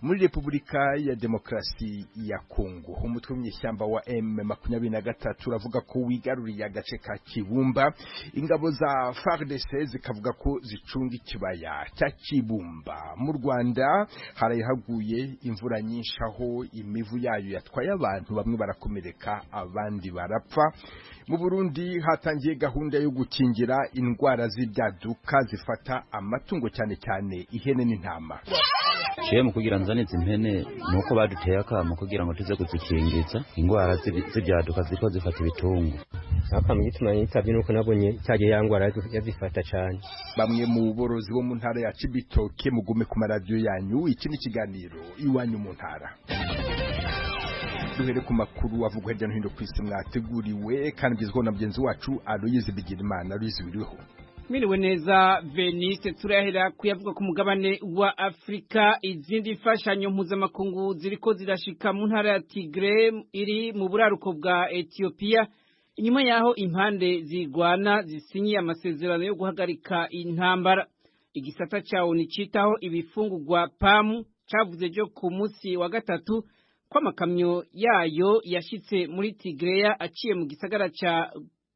Muri Repubulika ya Demokarasi ya Kongo, umutwe w'inyeshyamba wa M23 uravuga ko wigaruriye agace ka Kibumba. Ingabo za FARDC zikavuga ko zicunga ikibaya cya Kibumba. Mu Rwanda harahaguye imvura nyinshi, aho imivu yayo yatwaye abantu, bamwe barakomereka, abandi barapfa. Mu Burundi hatangiye gahunda yo gukingira indwara z'ibyaduka zifata amatungo, cyane cyane ihene n'intama. Ciye mu kugira nzane izi mpene nuko baduteye akamo kugira ngo tuze kuzikingiza indwara z'ibyaduka ziriko zifata ibitungo. Akamo gituma yitabye nuko nabonye cyagiye ya ngwara yazifata cyane. Bamwe mu borozi bo mu ntara ya Cibitoke, mugume ku maradiyo yanyu. Iki ni ikiganiro Iwanyu mu Ntara. Duhere ku makuru avugwa hirya no hino ku isi, mwateguriwe kandi ugezweho na mugenzi wacu Aloyizi Bigirimana. Aloyizi, wiriweho? Mwiriwe neza, Veniste. Turahera kuyavuga ku mugabane wa Afrika. Izindi mfashanyo mpuzamakungu ziriko zirashika mu ntara ya Tigre iri mu buraruko bwa Ethiopia, inyuma yaho impande zigwana zisinyiye amasezerano yo guhagarika intambara. Igisata ca ONU citaho ibifungurwa, PAM, cavuze ejo ku munsi wa gatatu ko amakamyo yayo yashitse muri Tigreya aciye mu gisagara ca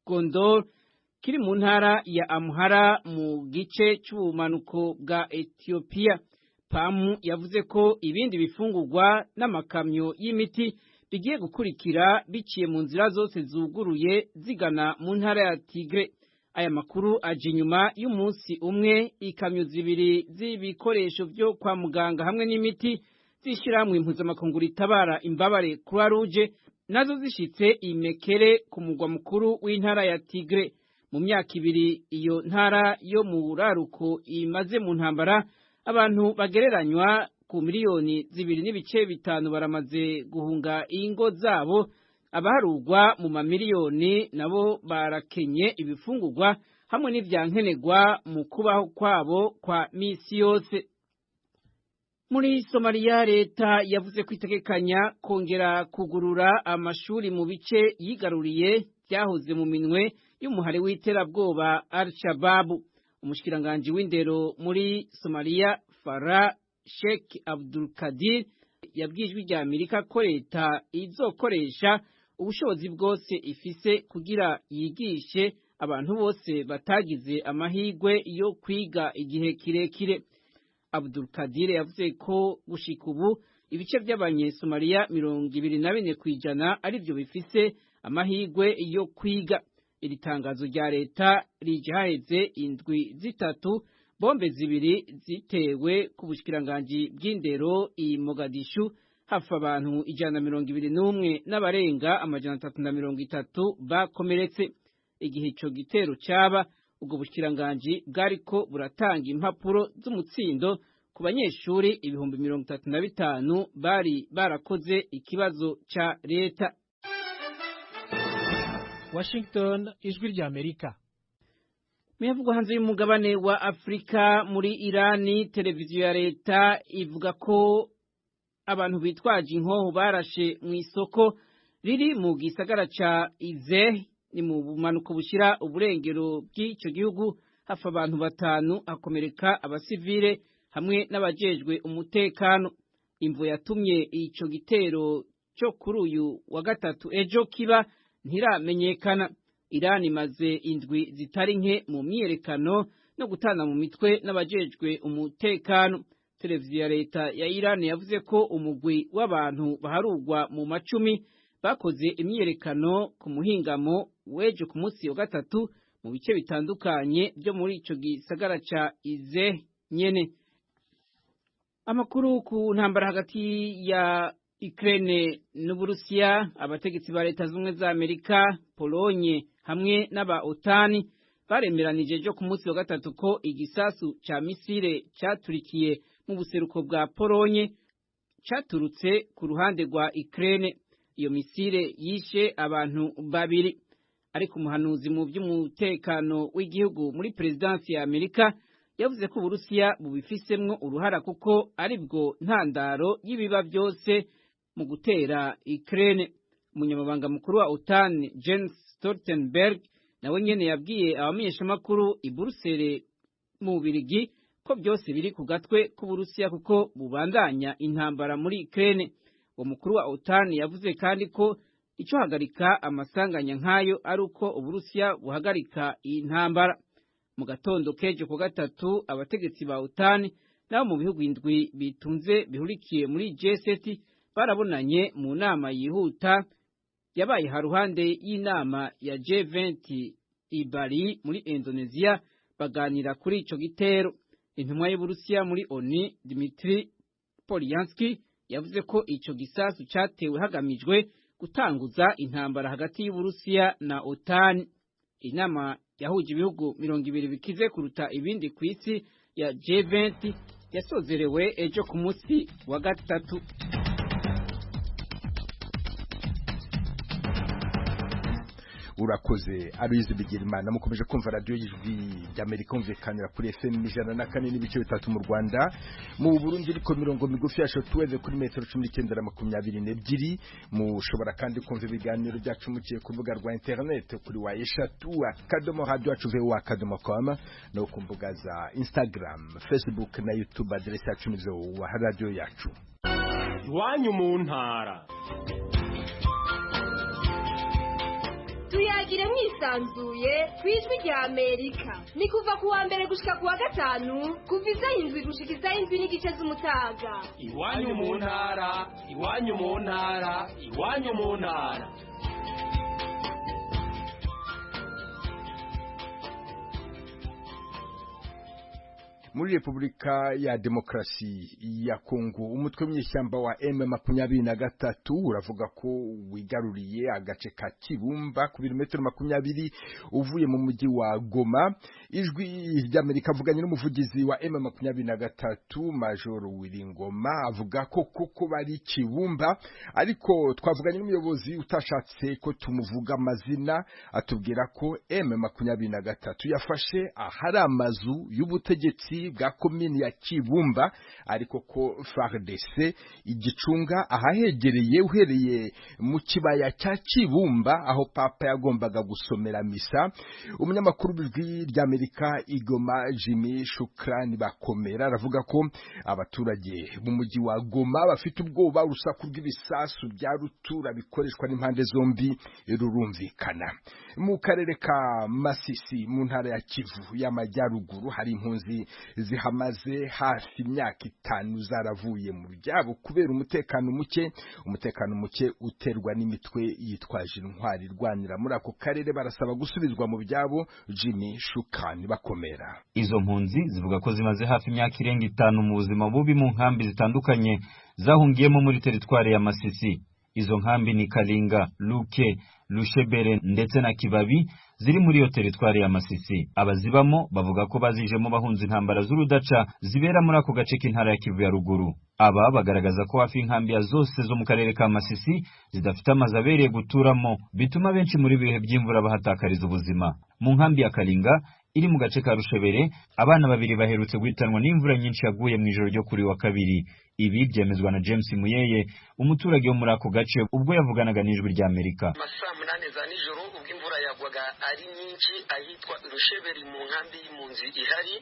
Gondor kiri mu ntara ya Amhara mu gice c'ubumanuko bwa Ethiopia. PAM yavuze ko ibindi bifungurwa n'amakamyo y'imiti bigiye gukurikira biciye mu nzira zose zuguruye zigana mu ntara ya Tigre. Aya makuru aje inyuma y'umunsi umwe ikamyo zibiri z'ibikoresho vyo kwa muganga hamwe n'imiti z'ishirahamwe impuzamakungu ritabara imbabare, Croix Rouge, nazo zishitse imekere ku mugwa mukuru w'intara ya Tigre. Mu myaka 2 iyo ntara yo mu buraruko imaze mu ntambara, abantu bagereranywa ku miliyoni 2.5 baramaze guhunga ingo zabo. Abaharugwa mu mamiliyoni nabo barakenye ibifungurwa hamwe n'ivyankenerwa mu kubaho kwabo kwa misi yose. Muri Somaliya, leta yavuze ko itegekanya kongera kugurura amashuri mu bice yigaruriye byahoze mu minwe y'umuhari w'iterabwoba Al-Shababu. Umushikiranganji w'indero muri Somaliya, Farah Sheikh Abdulkadir, yabwiye Ijwi rya Amerika ko leta izokoresha ubushobozi bwose ifise kugira yigishe abantu bose batagize amahirwe yo kwiga igihe kirekire. Abdulkadir yavuze ko gushika ubu ibice by'Abanyesomaliya 24% arivyo bifise amahirwe yo kwiga. Iri tangazo rya leta rije haheze indwi 3 bombe zibiri zitewe ku bushikiranganji bw'indero i Mogadishu, hafa abantu 121 n'abarenga 330 bakomeretse. Igihe ico gitero caba, ubwo bushikiranganji bwariko buratanga impapuro z'umutsindo ku banyeshuri 35,000 bari barakoze ikibazo ca leta. Washington, Ijwi rya Amerika. Muyavugwa hanze y'umugabane wa Afrika, muri Irani, televiziyo ya leta ivuga ko abantu bitwaje inkoho barashe mu isoko riri mu gisagara ca Ize, ni mu bumanuko bushira uburengero bw'ico gihugu, hafa abantu batanu, hakomereka abasivile hamwe n'abajejwe umutekano. Imvo yatumye ico gitero cyo kuri uyu wa gatatu ejo kiba ntiramenyekana. Iran imaze indwi zitari nke mu myiyerekano no gutana mu mitwe n'abajejwe umutekano. Televiziyo ya leta ya Iran yavuze ko umugwi w'abantu baharugwa mu macumi bakoze imyiyerekano ku muhingamo w'ejo ku munsi wa gatatu mu bice bitandukanye byo muri ico gisagara ca Ize nyene. Amakuru ku ntambara hagati ya Ukraine n'Uburusiya: abategetsi ba Leta Zunze za Amerika, Polonye hamwe n'aba OTAN baremeranije ejo ku munsi wa gatatu ko igisasu ca misile caturikiye mu buseruko bwa Polonye caturutse ku ruhande rwa Ukraine. Iyo misile yishe abantu babiri. Ariko umuhanuzi mu by'umutekano w'igihugu muri perezidansi ya Amerika yavuze ko Uburusiya bubifisemwo uruhara, kuko aribwo ntandaro y'ibiba byose mu gutera Ukraine. Umunyamabanga mukuru wa OTAN, Jens Stoltenberg, nawe nyene yabwiye abamenyeshamakuru i Buruseli mu Bubirigi ko byose biri ku gatwe k'Uburusiya kuko bubandanya intambara muri Ukraine. Uwo mukuru wa OTAN yavuze kandi ko icyo hagarika amasanganya nk'ayo ari uko Uburusiya buhagarika iyi ntambara. Mu gatondo k'ejo ku gatatu, abategetsi ba OTAN nabo mu bihugu indwi bitunze bihurikiye muri G7 barabonanye mu nama yihuta yabaye haruhande y'inama ya G20 i Bali muri Indonesia, baganira kuri ico gitero. Intumwa y'Uburusiya muri ONU Dmitry Polyansky yavuze ko ico gisasu catewe hagamijwe gutanguza intambara hagati y'Uburusiya na OTAN. Inama yahuje ibihugu 20 bikize kuruta ibindi ku isi ya G20 yasozerewe ejo ku munsi wa gatatu. Urakoze Aloyizi Bigirimana. Mukomeje kumva radiyo y'Ijwi ry'Amerika umvikanira kuri FM 104.3 mu Rwanda. Mu Burundi ariko mirongo migufi ya shortwave kuri metero 19 na 22. Mushobora kandi kumva ibiganiro byacu muciye ku rubuga rwa internet kuri wa eshatu.radioyacu.voa.com no ku mbuga za Instagram, Facebook na YouTube. Adresse yacu ni VOA Radio Yacu. Iwanyu mu ntara tuyagire mwisanzuye ku Ijwi rya Amerika. Ni kuva ku wa mbere gushika ku wa gatanu, kuva izaho 7 gushika izaho 7:30 z'umutaga. Iwanyu mu ntara, iwanyu mu ntara, iwanyu mu ntara. Muri Repubulika ya Demokarasi ya Kongo, umutwe w'inyeshyamba wa M23 uravuga ko wigaruriye agace ka Kibumba ku birometero 20 uvuye mu mujyi wa Goma. Ijwi ry'Amerika avuganye n'umuvugizi wa M23 Major Wiringoma, avuga ko koko bari Kibumba, ariko twavuganye n'umuyobozi utashatse ko tumuvuga amazina, atubwira ko M23 yafashe ahari amazu y'ubutegetsi bwa komini ya Kibumba, ariko ko FARDC igicunga ahahegereye uhereye mu kibaya cya Kibumba aho papa yagombaga gusomera misa. Umunyamakuru w'Ijwi ry'Amerika Igoma Jimmy Shukrani Bakomera aravuga ko abaturage mu mujyi wa Goma bafite ubwoba, urusaku rw'ibisasu bya rutura bikoreshwa n'impande zombi rurumvikana. Mu karere ka Masisi mu ntara ya Kivu y'Amajyaruguru hari impunzi zihamaze hafi imyaka 5 zaravuye mu byabo kubera umutekano muke. Umutekano muke uterwa n'imitwe yitwaje intwari irwanira muri ako karere. Barasaba gusubizwa mu byabo. Jimmy Shukani Bakomera. Izo mpunzi zivuga ko zimaze hafi imyaka irenga 5 mu buzima bubi mu nkambi zitandukanye zahungiyemo muri teritwari ya Masisi. Izo nkambi ni Kalinga, Luke, Lushebere ndetse na Kibabi ziri muri iyo teritwari ya Masisi. Abazibamo bavuga ko bazijemo bahunze intambara z'urudaca zibera muri ako gace k'intara ya Kivu ya ruguru. Aba bagaragaza ko hafi inkambi ya zose zo mu karere ka Masisi zidafite amazu abereye guturamo, bituma benshi muri bihe by'imvura bahatakariza ubuzima. Mu nkambi ya Kalinga iri mu gace ka Rushebere, abana babiri baherutse guhitanwa n'imvura nyinshi yaguye mu ijoro ryo kuri wa kabiri. Ibi byemezwa na James Muyeye, umuturage wo muri ako gace, ubwo yavuganaga n'Ijwi rya Amerika. Amasaa 8 za nijoro ubwo imvura yagwaga ari nyinshi ahitwa Rusheberi mu nkambi y'impunzi ihari,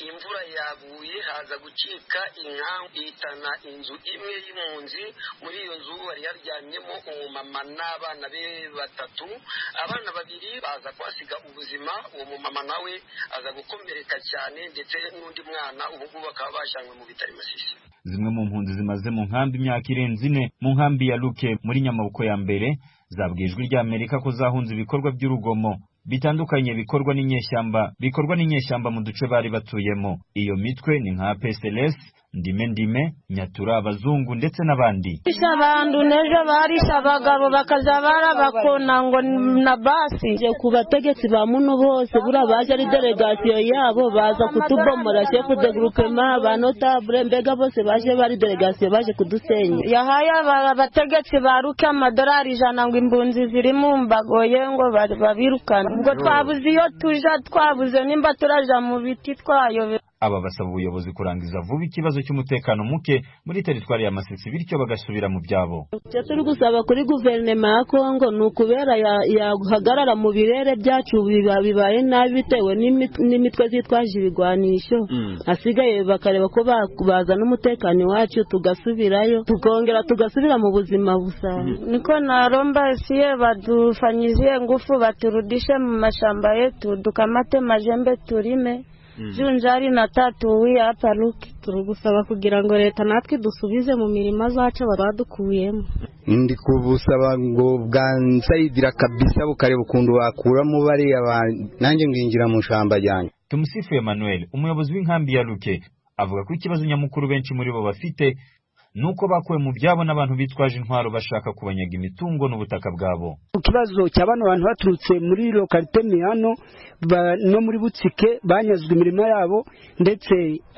imvura yaguye haza gucika inkangu ihitana inzu imwe y'impunzi. Muri iyo nzu hari haryamyemo umumama n'abana be 3, abana 2 baza kuhasiga ubuzima, uwo mumama nawe aza gukomereka cyane ndetse n'undi mwana, ubu ngubu bakaba bajanywe mu bitaro Masisi. Zimwe mu mpunzi zimaze mu nkambi imyaka irenze 4 mu nkambi ya Luke muri Nyamabuko ya mbere zabwiye Ijwi rya Amerika ko zahunze ibikorwa by'urugomo bitandukanye bikorwa n'inyeshyamba mu duce bari batuyemo. Iyo mitwe ni nka PSLS, Ndime Ndime, Nyatura, Abazungu ndetse n'abandi. Abantu nejo barisha abagabo bakaza barabakona ngo na basi ku bategetsi ba muno bose bura baje ari delegation yabo baza kutubomora, chef de groupement ba notable, mbega bose baje bari delegation baje kudusenya. Yahaye abategetsi baruka amadolari 100 ngo imbunzi ziri mu mbagoye ngo babirukana. Ubwo twabuze iyo tuja, twabuze nimba turaja mu biti twayo. Aba basaba ubuyobozi kurangiza vuba ikibazo cy'umutekano muke muri teritwari ya Masisi, bityo bagasubira mu byabo. Icyo turi gusaba kuri guverinoma ya Kongo ni ukubera yahagarara mu birere byacu bibaye nabi bitewe n'imitwe zitwaje ibigwanisho, hasigaye bakareba ko bazana umutekano iwacu tugasubirayo, tukongera tugasubira mu buzima busanzwe. Niko naromba siye badufanyizie ngufu baturudishe mu mashamba yetu dukamate majembe turime. Junjari na tatu wiya hapa Luke. Turugusaba kugira ngo leta natwe dusubize mu mirima zacu badukuyemo. Ndi kubusaba ngo bwansayidira kabisa bukareba ukuntu bakuramo bariya nanjye nginjira mu shamba ryanjye. Tumusifu Emmanuel, umuyobozi w'inkambi ya Luke, avuga ko ikibazo nyamukuru benshi muri bo bafite nuko bakuwe mu byabo n'abantu bitwaje intwaro bashaka kubanyaga imitungo n'ubutaka bwabo. Ikibazo cya bano bantu baturutse muri lokalite Mihano no muri Butsike banyazwe imirima yabo, ndetse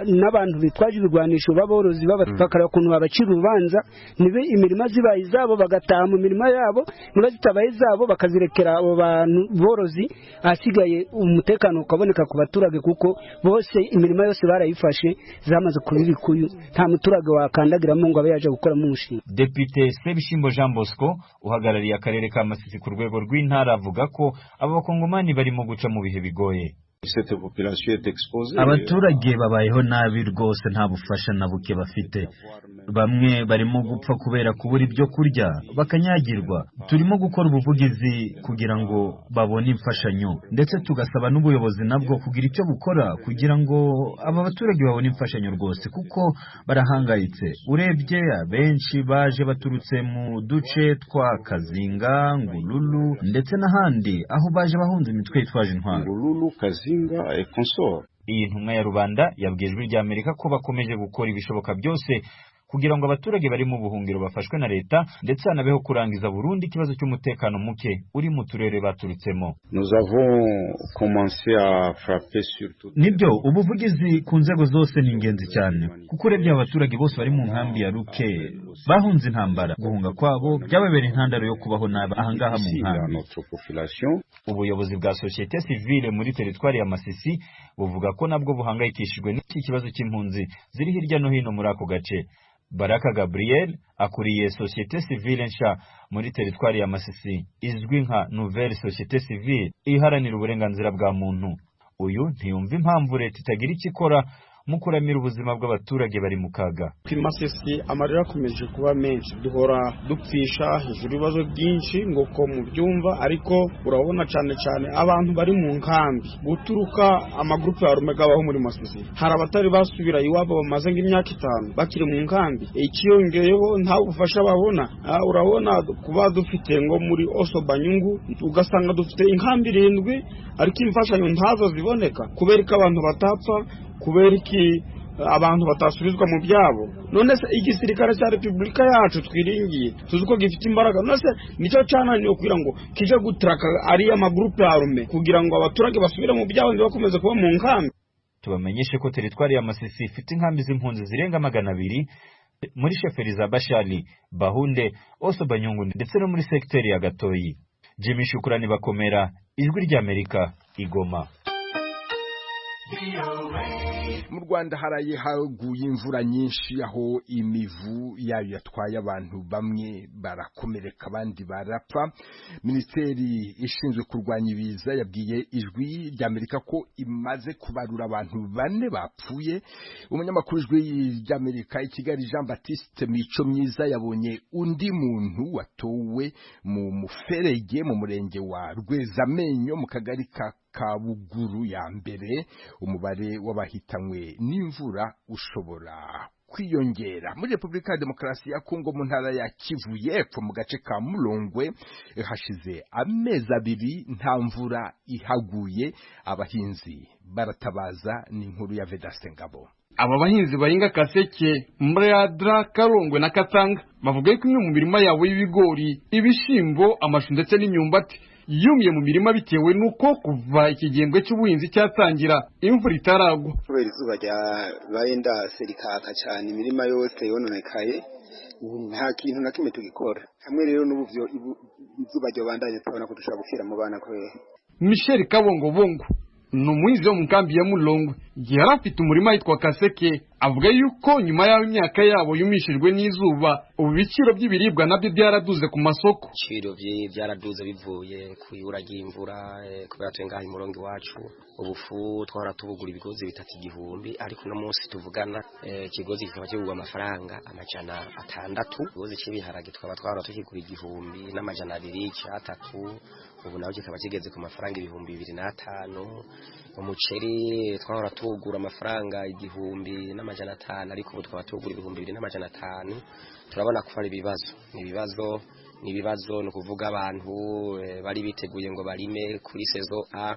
n'abantu bitwaje ibigwanisho baborozi bakareba ukuntu babacira urubanza, nibe imirima zibaye izabo bagataha mu mirima yabo, niba zitabaye izabo bakazirekera abo bantu borozi, ahasigaye umutekano ukaboneka ku baturage, kuko bose imirima yose barayifashe zamaze kuba ibikuyu, nta muturage wakandagiramo ngo abe yaje gukoramo umushinga. Depite Sebishimbo Jean Bosco uhagarariye akarere ka Masisi ku rwego rw'intara avuga ko aba bakongomani barimo guca mu bihe bigoye. Abaturage babayeho nabi rwose, nta bufasha na buke bafite. Bamwe barimo gupfa kubera kubura ibyo kurya bakanyagirwa. Turimo gukora ubuvugizi kugira ngo babone imfashanyo, ndetse tugasaba n'ubuyobozi nabwo kugira icyo bukora kugira ngo aba baturage babone imfashanyo rwose, kuko barahangayitse. Urebye abenshi baje baturutse mu duce twa Kazinga, Ngululu ndetse n'ahandi, aho baje bahunze imitwe yitwaje intwaro. Ngululu, Kazinga et consort. Iyi ntumwa ya rubanda yabwiye Ijwi rya Amerika ko bakomeje gukora ibishoboka byose kugira ngo abaturage bari mu buhungiro bafashwe na leta, ndetse hanabeho kurangiza burundu ikibazo cy'umutekano muke uri mu turere baturutsemo. Nous avons commencé à frapper surtout. Nibyo, ubuvugizi ku nzego zose ni ingenzi cyane, kuko urebye abaturage bose bari mu nkambi ya Luke bahunze intambara. Guhunga kwabo byababereye intandaro yo kubaho nabi ahangaha mu nkambi. Ubuyobozi bwa societe civile muri teritwari ya Masisi buvuga ko nabwo buhangayikishijwe n'iki kibazo cy'impunzi ziri hirya no hino muri ako gace. Baraka Gabriel akuriye societe civile nsha muri teritwari ya Masisi izwi nka Nouvelle Société Civile iharanira uburenganzira bwa muntu. Uyu ntiyumva impamvu leta itagira icyo ikora mu kuramira ubuzima bw'abaturage bari mu kaga. Masisi amarira akomeje kuba menshi, duhora dupfisha hejuru ibibazo byinshi ngo ko mubyumva, ariko urabona cyane cyane abantu bari mu nkambi guturuka amagurupe ya Rumega abaho muri Masisi, hari abatari basubira iwabo bamaze nk'imyaka 5 bakiri mu nkambi. Ikiyongeyeho nta bufasha babona. Urabona kuba dufite ngo muri Oso Banyungu ugasanga dufite inkambi 7, ariko imfashanyo ntazo ziboneka kubera ko abantu batapfa, kubera iki abantu batasubizwa mu byabo. None se igisirikare cya Repubulika yacu twiringiye tuzi ko gifite imbaraga, none se nicyo cyananiwe kugira ngo kije gutraka ari amagurupe arume kugira ngo abaturage basubire mu byabo ntibakomeze kuba mu nkambi. Tubamenyeshe ko teritwari ya Masisi ifite inkambi z'impunzi zirenga 200 muri sheferi za Bashali, Bahunde, Oso Banyungu ndetse no muri sekiteri ya Gatoyi. Jimmy Shukurani Bakomera, Ijwi ry'Amerika, Igoma. Mu Rwanda haraye haguye imvura nyinshi, aho imivu yayo yatwaye abantu bamwe barakomereka abandi barapfa. Minisiteri ishinzwe kurwanya ibiza yabwiye Ijwi ry'Amerika ko imaze kubarura abantu 4 bapfuye. Umunyamakuru Ijwi ry'Amerika i Kigali Jean Baptiste Mico Myiza yabonye undi muntu watowe mu muferege mu murenge wa Rwezamenyo mu kagari ka Kabuguru ya mbere. Umubare w'abahitanywe n'imvura ushobora kwiyongera. Muri Repubulika ya Demokarasi ya Kongo mu ntara ya Kivu y'Epfo mu gace ka Mulongwe hashize amezi 2 nta mvura ihaguye, abahinzi baratabaza. Ni inkuru ya Vedaste Ngabo. Aba bahinzi bahinga Kaseke, Mradra, Karongwe na Katanga bavuga ko imwe mu mirima yabo y'ibigori, ibishimbo, amashu ndetse n'imyumbati yumiye mu mirima bitewe nuko kuva ikigembwe cy'ubuhinzi cyatangira imvura itaragwa. Kubera izuba ryabaye ndase rikaka cyane, imirima yose yononekaye, nta kintu na kimwe tugikora. Hamwe rero n'ubu izuba ryobandanye tubona ko dushobora gupfira mu bana kubera. Michel Kabongobongo Ni umuhinzi wo mu nkambi ya Mulongwe, yari afite umurima yitwa Kaseke. Avuga yuko nyuma y'aho imyaka yabo yumishijwe n'izuba, ubu ibiciro by'ibiribwa nabyo byaraduze ku masoko. Ibiciro byaraduze bivuye ku ibura ry'imvura, kubera twe ngaha imurongo iwacu ubufu twahora tubugura ibigozi 3 igihumbi, ariko uno munsi tuvugana ikigozi kikaba kigurwa amafaranga 600. Ikigozi cy'ibiharage tukaba twahora tukigura 1200 3, ubu naho kikaba kigeze ku mafaranga 2005. Umuceri twahora tugura amafaranga 1500, ariko ubu tukaba tugura 2500. Turabona ko ari ibibazo, ni ibibazo, ni ibibazo. Ni ukuvuga abantu bari biteguye ngo barime kuri saison A,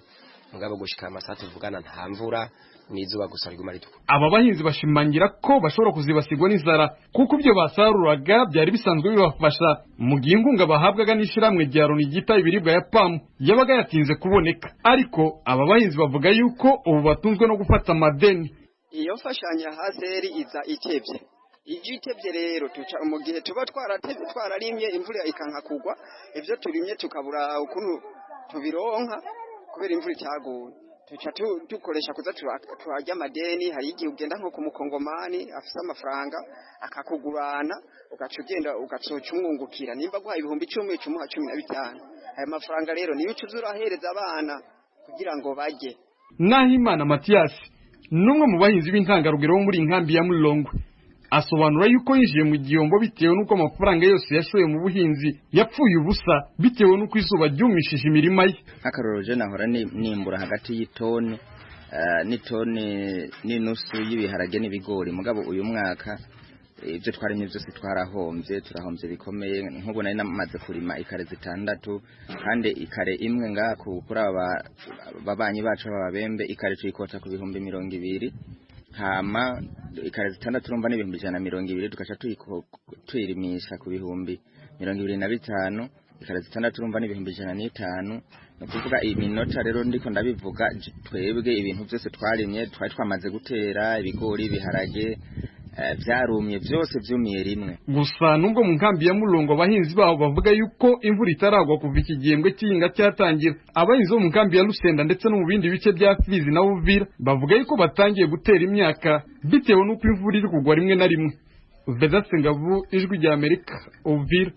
mugabo gushika amasaha tuvugana nta mvura, n'izuba gusa riguma ritukura. Aba bahinzi bashimangira ko bashobora kuzibasigwa n'inzara kuko ibyo basaruraga byari bisanzwe bibafasha mu gihe inkunga bahabwaga n'ishyirahamwe rya Loni ryita ibiribwa ya PAM yabaga yatinze kuboneka. Ariko aba bahinzi bavuga yuko ubu batunzwe no gufata amadeni. Iyo mfashanyo haseri iza itevye, ijya itevye rero tuca mu gihe tuba twararimye imvura ikanka kugwa, ibyo turimye tukabura ukuntu tubironka kubera imvura itaguye, tuca dukoresha kuza turarya amadeni. Hari igihe ugenda nko ku mukongomani afise amafaranga akakugurana, ugaca ugenda ugacoca umwungukira, nimba guha 10,000 ucumuha 15. Ayo mafaranga rero niyo uca urahereza abana kugira ngo barye. Nahimana Mathias n'umwe mu bahinzi b'intangarugero bo muri inkambi ya Mulongwe asobanura yuko yinjiye mu gihombo bitewe n'uko amafaranga yose yashoye mu buhinzi yapfuye ubusa bitewe n'uko izuba ryumishije imirima ye. Nk'akarorero je nahora nimbura hagati y'itoni n'itoni n'inusu y'ibiharage n'ibigori, mugabo uyu mwaka ibyo twarimye byose twarahombye, turahombye bikomeye. Nk'ubu nari namaze kurima ikare 6, kandi ikare imwe ngaha kuri aba babanyi bacu b'ababembe ikare tuyikota ku 20,000, hama ikare 6 urumva ni 120,000, tugaca tuyirimisha ku 25,000, ikare 6 urumva ni 105,000. Ni ukuvuga iminota rero ndiko ndabivuga, twebwe ibintu byose twarimye twari twamaze gutera ibigori, ibiharage byarumye byose byumiye rimwe. Gusa nubwo mu nkambi ya Mulongo abahinzi baho bavuga yuko imvura itaragwa kuva iki gihembwe cy'ihinga cyatangira, abahinzi bo mu nkambi ya Lusenda ndetse no mu bindi bice bya Fizi na Uvira bavuga yuko batangiye gutera imyaka bitewe n'uko imvura iri kugwa rimwe na rimwe. Vedaste Ngabo, Ijwi rya Amerika, Uvira.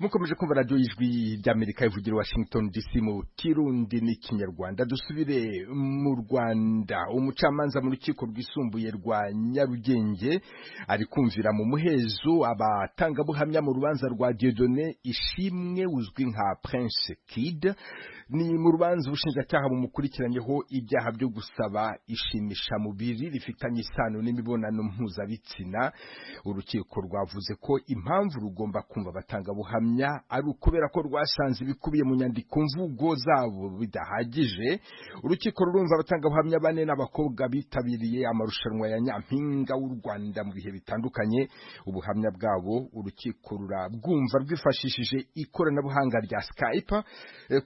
Mukomeje kumva radio Ijwi ry'Amerika ivugira Washington DC mu Kirundi n'iKinyarwanda. Dusubire mu Rwanda. Umucamanza mu rukiko rwisumbuye rwa Nyarugenge ari kumvira mu muhezo abatangabuhamya mu rubanza rwa Dieudonné Ishimwe uzwi nka Prince Kid. Ni mu rubanza ubushinjacyaha bumukurikiranyeho ibyaha byo gusaba ishimisha mubiri rifitanye isano n'imibonano mpuzabitsina. Urukiko rwavuze ko impamvu rugomba kumva abatangabuhamya ari ukubera ko rwasanze ibikubiye mu nyandiko mvugo zabo bidahagije. Urukiko rurumva abatangabuhamya bane n'abakobwa bitabiriye amarushanwa ya Nyampinga w'u Rwanda mu bihe bitandukanye. Ubuhamya bwabo urukiko rurabwumva rwifashishije ikoranabuhanga rya Skype.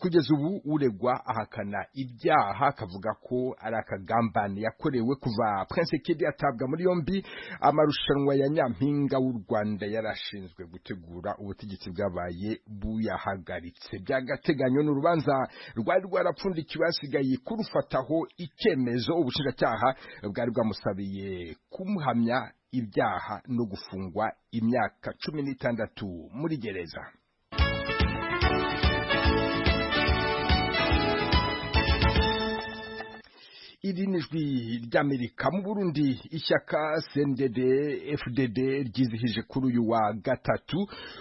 Kugeza ubu uregwa ahakana ibyaha akavuga ko ari akagambane yakorewe kuva Prince Kid atabwa muri yombi. Amarushanwa ya Nyampinga w'u Rwanda yarashinzwe gutegura ubutegetsi bwabaye buyahagaritse by'agateganyo. N'urubanza rwari rwarapfundikiwe hasigaye kurufataho icyemezo. Ubushinjacyaha bwari bwamusabiye kumuhamya ibyaha no gufungwa imyaka 16 muri gereza. Iri ni Ijwi ry'Amerika. Mu Burundi ishyaka CNDD FDD ryizihije kuri uyu wa gatatu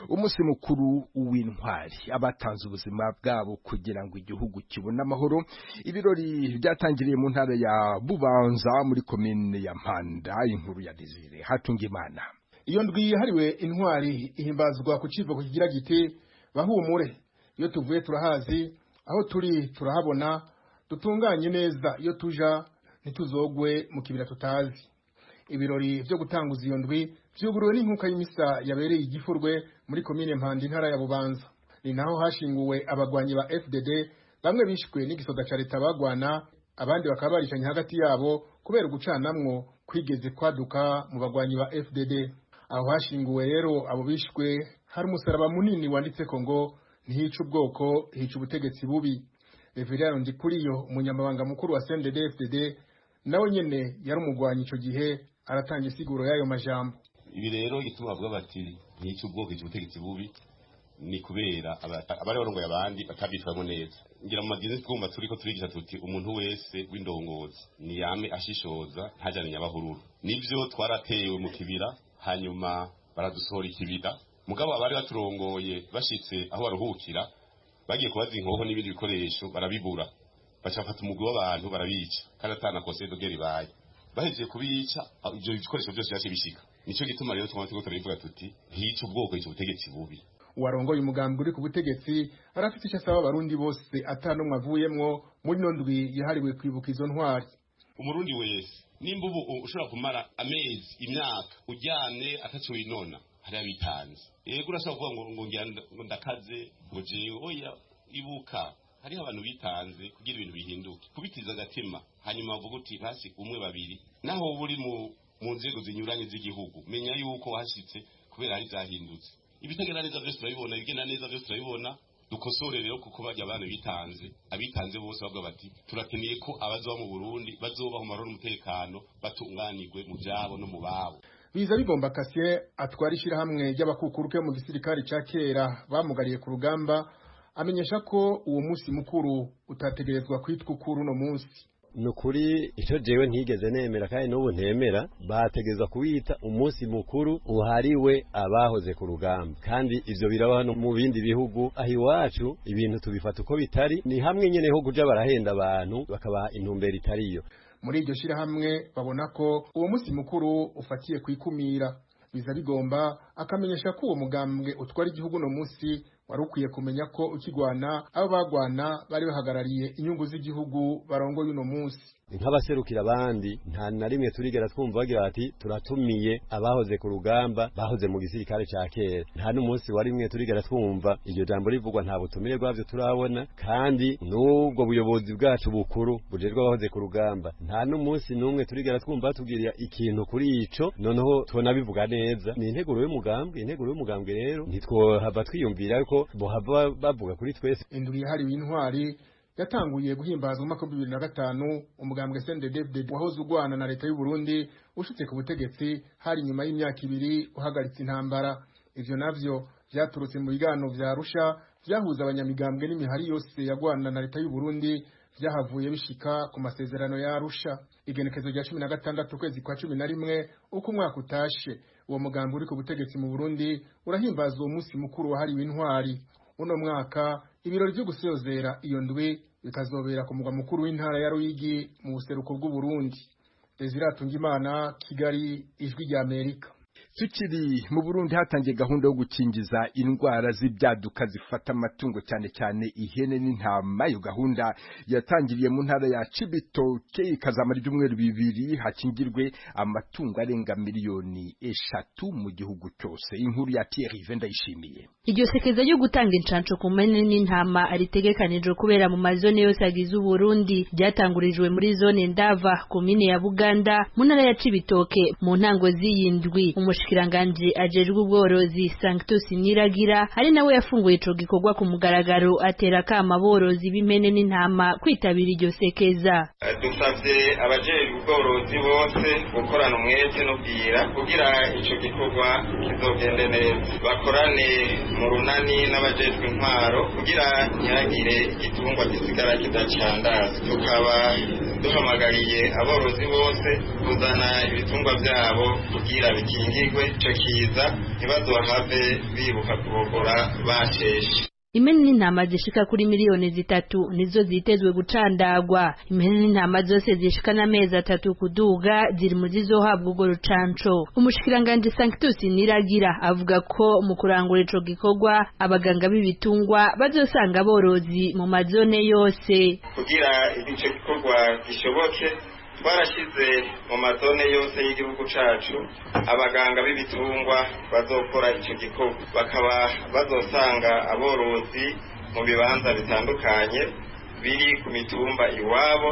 umunsi mukuru w'intwari abatanze ubuzima bwabo kugira ngo igihugu kibone amahoro. Ibirori byatangiriye mu ntara ya Bubanza muri komine ya Mpanda. Inkuru ya Desire Hatungimana. Iyo ndwi yahariwe intwari ihimbazwa ku civugo kigira giti bahumure, iyo tuvuye turahazi, aho turi turahabona, dutunganye neza iyo tuja ntituzogwe mu kibira tutazi. Ibirori byo gutanguza iyo ndwi vyuguruwe n'inkuka y'imisa yabereye igifurwe muri komine Mpanda intara ya Bubanza. Ni naho hashinguwe abagwanyi ba FDD bamwe bishwe n'igisoda ca leta bagwana, abandi bakaba barishanye hagati yabo kubera gucanamwo kwigeze kwaduka mu bagwanyi ba FDD. Aho hashinguwe rero abo bishwe hari umusaraba munini wanditseko ngo ntihica ubwoko hica ubutegetsi bubi. Reverien Ndikuriyo, umunyamabanga mukuru wa CNDD-FDD, nawe nyene yari umugwanyi ico gihe, aratanga isiguro y'ayo majambo. Ibi rero igituma bavuga bati ntica ubwoko ubutegetsi bubi ni kubera abari barongoye abandi batabyitwamo neza. Ngira mu madini twumva turiko turigisha tuti umuntu wese w'indongozi niyame ashishoza ntajane nyabahururu. Nivyo twaratewe mu kibira, hanyuma baradusohora ikibira, mugabo abari baturongoye bashitse aho baruhukira bagiye kubaza inkoho n'ibindi bikoresho barabibura, baca bafata umugwi w'abantu barabica, kandi atana conseil de guerre ibaye. Bahejeje kubica, ivyo bikoresho byose byaciye bishika. Nico gituma rero twama turiko turabivuga tuti ntica ubwoko ico butegetsi bubi. Uwarongoye umugambi uri ku butegetsi arafite icyo asaba abarundi bose atanumwe avuyemwo muri ino ndwi yahariwe kwibuka izo ntwari. Umurundi wese nimba ubu ushobora kumara amezi, imyaka uryamye ataco winona, hari abitanze. Yego urashobora kuvuga ngo ngira ngo ndakaze ngo jewe, oya, ibuka hariho abantu bitanze kugira ibintu bihinduke, kubitiza agatima, hanyuma bavuga uti basi umwe babiri. Naho uba uri mu nzego zinyuranye z'igihugu, menya yuko wahashitse kubera hari vyahindutse. Ibitagenda neza vyose turabibona, ibigenda neza vyose turabibona. Dukosore rero, kuko bajya abantu bitanze, abitanze bose bavuga bati turakeneye ko abazoba mu Burundi bazobaho mu mahoro n'umutekano, batunganirwe mu vyabo no mu babo. Biza bigomba Cassien atwara ishirahamwe ry'abakukuruke mu gisirikare ca kera bamugariye ku rugamba, amenyesha ko uwo munsi mukuru utategerezwa kwitwa ukuri uno munsi. Nukuri icyo jewe ntigeze nemera kandi n'ubu ntemera, bategezwa kuwita umunsi mukuru uhariwe abahoze ku rugamba, kandi ivyo biraba no mu bindi bihugu. Aho iwacu ibintu tubifata uko bitari, ni hamwe nyene ho kuja barahenda abantu bakabaha intumbero itariyo. Muri iryo shirahamwe babona ko uwo munsi mukuru ufatiye kwikumira. Biza bigomba akamenyesha ko uwo mugambwe utwara igihugu no munsi wari ukwiye kumenya ko ukigwana abo bagwana bari bahagarariye inyungu z'igihugu barongoye uno munsi. Nk'abaserukira abandi, nta na rimwe turigera twumva bagira bati turatumiye abahoze ku rugamba, bahoze mu gisirikare ca kera. Nta n'umunsi wa rimwe turigera twumva iryo jambo rivugwa, nta butumire bwavyo turabona. Kandi n'ubwo buyobozi bwacu bukuru bujejwe abahoze ku rugamba, nta n'umunsi n'umwe turigera twumva batubwira ikintu kuri ico. Noneho tubona neza ni integuro y'umugambwe. Integuro y'umugambwe rero ntitwohava twiyumvira ko bohava bavuga kuri twese. Indwi yahariwe intwari yatanguye guhimbazwa mu mwaka wa 2005, umugambwe CNDD-FDD wahoze ugwana na leta y'u Burundi ushitse ku butegetsi, hari nyuma y'imyaka ibiri uhagaritse intambara. Ivyo navyo vyaturutse mu biganiro vya Arusha vyahuza abanyamigambwe n'imihari yose yagwana na leta y'u Burundi, vyahavuye bishika ku masezerano ya Arusha. Igenekezo rya 16 kwezi kwa 11 uko umwaka utashe, uwo mugambwe uri ku butegetsi mu Burundi urahimbaza uwo munsi mukuru wahariwe intwari. Uno mwaka ibirori vyo gusozera iyo ndwi bikazobera ku mugwa mukuru w'intara ya Ruyigi mu buseruko bw'u Burundi. Desire Atungimana, Kigali, Ijwi rya Amerika. Tukiri mu Burundi, hatangiye gahunda yo gukingiza indwara z'ibyaduka zifata amatungo, cyane cyane ihene n'intama. Iyo gahunda yatangiriye mu ntara ya Cibitoke, ikazamara ibyumweru 2, hakingirwe amatungo arenga 3 miliyoni mu gihugu cyose. Inkuru ya Pierre Yves Ndayishimiye. Iryo sekeza ryo gutanga incanco ku mpene n'intama ritegekanijwe kubera mu mazone yose agize Uburundi, ryatangurijwe muri zone Ndava, komine ya Buganda, mu ntara ya Cibitoke, mu ntango z'iyi ndwi. Umushikiranganji ajejwe ubworozi Sanctus Niragira, ari nawe yafunguye ico gikorwa ku mugaragaro, atera akama aborozi b'impene n'intama kwitabira iryo sekeza. Dusavye abajejwe ubworozi bose gukorana umwete n'ubwira kugira ico gikorwa kizogende neza, bakorane mu runani n'abajejwe intwaro kugira ntihagire igitungwa gisigara kidacandaza. Tukaba duhamagariye aborozi bose kuzana ibitungwa vyabo kugira bikingirwe ico kiza, ntibazohave bibuka kubogora basheshe. Impene n'intama zishika kuri 3 miliyoni nizo zitezwe gucandagwa. Impene n'intama zose zishika n'amezi 3 kuduga ziri mu zizohabwa urwo rucanco. Umushikiranganji Sanctus Niragira avuga ko mu kurangura ico gikorwa abaganga b'ibitungwa bazosanga aborozi mu mazone yose. Kugira ico gikorwa gishoboke, twarashize mu mazone yose y'igihugu cacu abaganga b'ibitungwa bazokora ico gikorwa, bakaba bazosanga aborozi mu bibanza bitandukanye biri ku mitumba iwabo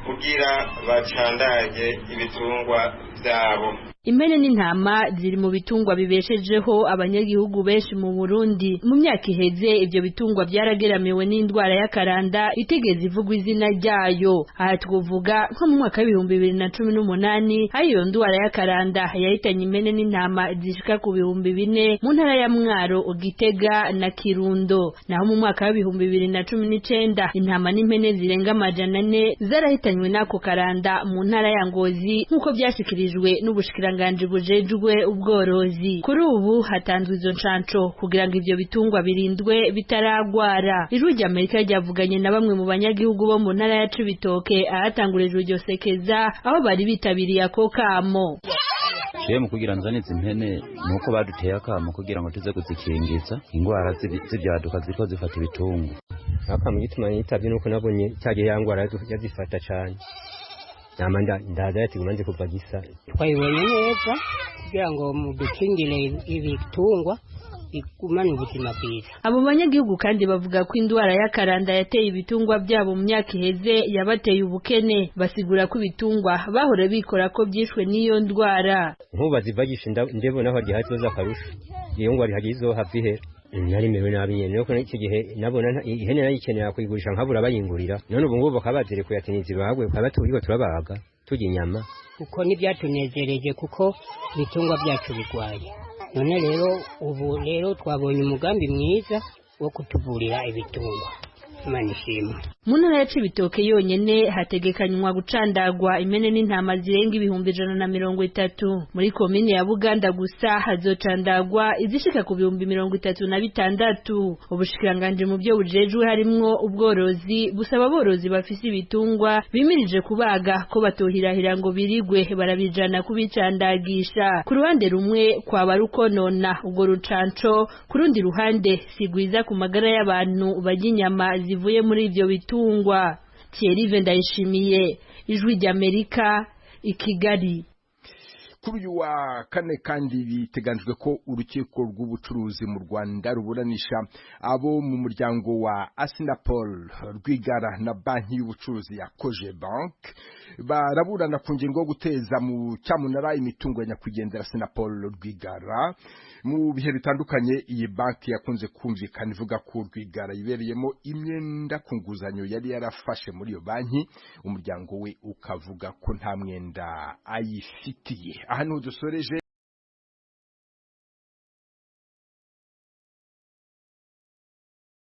kugira bacandage ibitungwa vyabo. Impene n'intama ziri mu bitungwa bibeshejeho abanyagihugu benshi mu Burundi. Mu myaka iheze ivyo bitungwa byarageramiwe n'indwara y'akaranda itigeze ivugwa izina ryayo. Aha twovuga nko mu mwaka w'2018 aho iyo ndwara y'akaranda yahitanye impene n'intama zishika ku 4000 mu ntara ya Mwaro, Gitega na Kirundo. Naho mu mwaka w'2019 intama n'impene zirenga 400 zarahitanywe n'ako karanda mu ntara ya Ngozi, nk'uko byashikirijwe n'ubushikiranganje bujejwe ubworozi. Kuri ubu hatanzwe izo ncanco kugira ngo ivyo bitungwa birindwe bitaragwara. Ijwi rya Amerika ryavuganye na bamwe mu banyagihugu bo mu ntara ya Cibitoke ahatangurijwe iryo sekeza, aho bari bitabiriye ako kamo. Jewe mu kugira nzane izi mpene nuko baduteye akamo kugira ngo tuze kuzikingiza ingwara z'ibyaduka ziriko zifata ibitungwa. Akamo gituma nitavye nuko nabonye cyagiye ya ngwara yazifata cane. Nama ndaza yati kuva gisa. Twayibonye neza kugira ngo mudukingire ibitungwa igumane ubuzima bwiza. Abo banyagihugu kandi bavuga ko indwara y'akaranda yateye ibitungwa byabo mu myaka iheze yabateye ubukene. Basigura ko ibitungwa bahora bikora ko byishwe n'iyo ndwara. Nkuba zivagisha ndebona aho gihazoza akarusho. Iyo ngwara ihagizo hafi ihera. Nari mewe nabi nyene nuko iki gihe nabona ihene nayikenera kuyigurisha nkabura bayingurira. None ubu ngubu bakaba bazirekuye ati nizibagwe bakaba turiko turabaga turya inyama. Kuko ntibyatunezereje kuko ibitungwa byacu bigwaye. None rero ubu rero twabonye umugambi mwiza wo kutuvurira ibitungwa. Imana ishimwe. Mu ntara ya Cibitoke yonyene hategekanywa gucandagwa impene n'intama zirenga 130,000. Muri komine ya Buganda gusa hazocandagwa izishika ku 36,000. Ubushikiranganje mu byo bujejwe harimwo ubworozi busaba aborozi bafise ibitungwa bimirije kubaga ko batohirahira ngo birigwe barabijana kubicandagisha. Ku ruhande rumwe kwaba rukonona ubwo rucanco, ku rundi ruhande sigwiza ku magara y'abantu barya inyama zivuye muri ivyo bitungwa. Thierry Ndayishimiye, Ijwi ry'Amerika, i Kigali. Kuri uyu wa kane kandi biteganijwe ko urukiko rw'ubucuruzi mu Rwanda ruburanisha abo mu muryango wa Assinapol Rwigara na banki y'ubucuruzi ya Cogebank. Baraburana ku ngingo yo guteza mu cyamunara imitungo ya nyakwigendera Assinapol Rwigara. Mu bihe bitandukanye iyi banki yakunze kumvikana ivuga ko Rwigara ibereyemo imyenda ku nguzanyo yari yarafashe muri iyo banki, umuryango we ukavuga ko nta mwenda ayifitiye. Aha niho dusoreje.